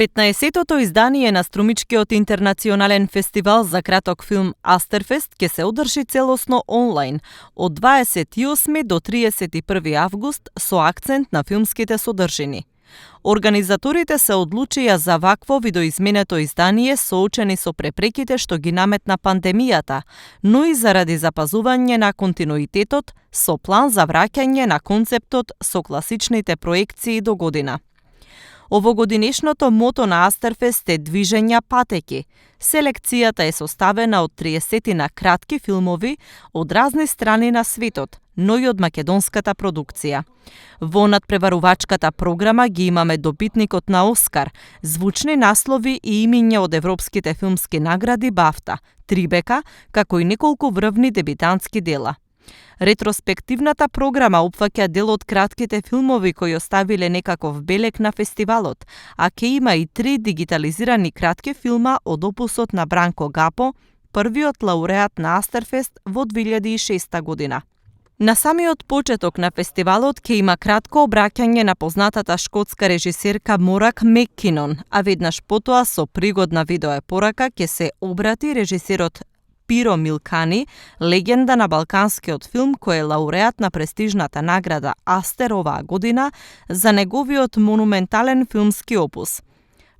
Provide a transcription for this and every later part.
15-тото издание на Струмичкиот интернационален фестивал за краток филм Астерфест ќе се одржи целосно онлайн од 28 до 31 август со акцент на филмските содржини. Организаторите се одлучија за вакво видоизменето издание соочени со препреките што ги наметна пандемијата, но и заради запазување на континуитетот со план за враќање на концептот со класичните проекции до година. Овогодинешното мото на Астерфест е движења патеки. Селекцијата е составена од 30 на кратки филмови од разни страни на светот, но и од македонската продукција. Во надпреварувачката програма ги имаме добитникот на Оскар, звучни наслови и имиња од европските филмски награди Бафта, Трибека, како и неколку врвни дебитантски дела. Ретроспективната програма опфаќа дел од кратките филмови кои оставиле некаков белег на фестивалот, а ќе има и 3 дигитализирани кратки филма од опусот на Бранко Гапо, првиот лауреат на Астерфест во 2006 година. На самиот почеток на фестивалот ќе има кратко обраќање на познатата шкотска режисерка Морак Меккинон, а веднаш потоа со пригодна видеопорака ќе се обрати режисерот Пиро Милкани, легенда на балканскиот филм кој е лауреат на престижната награда Астер оваа година за неговиот монументален филмски опус.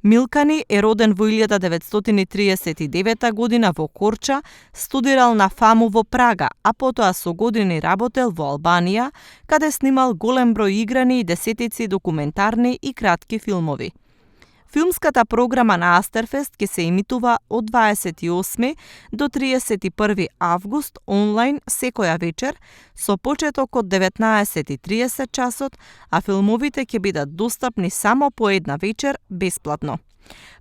Милкани е роден во 1939 година во Корча, студирал на ФАМУ во Прага, а потоа со години работел во Албанија, каде снимал голем број играни и десетици документарни и кратки филмови. Филмската програма на Астерфест ќе се емитува од 28 до 31 август онлайн секоја вечер со почеток од 19:30 часот, а филмовите ќе бидат достапни само по една вечер бесплатно.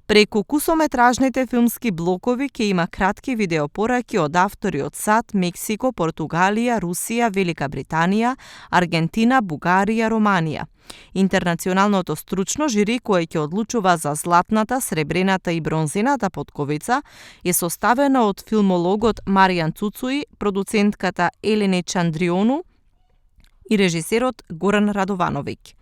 Преку кусометражните филмски блокови ќе има кратки видеопораки од автори од САД, Мексико, Португалија, Русија, Велика Британија, Аргентина, Бугарија, Романија. Интернационалното стручно жири кое ќе одлучува за златната, сребрената и бронзената потковица е составено од филмологот Маријан Цуцуи, продуцентката Елене Чандриону и режисерот Горан Радовановиќ.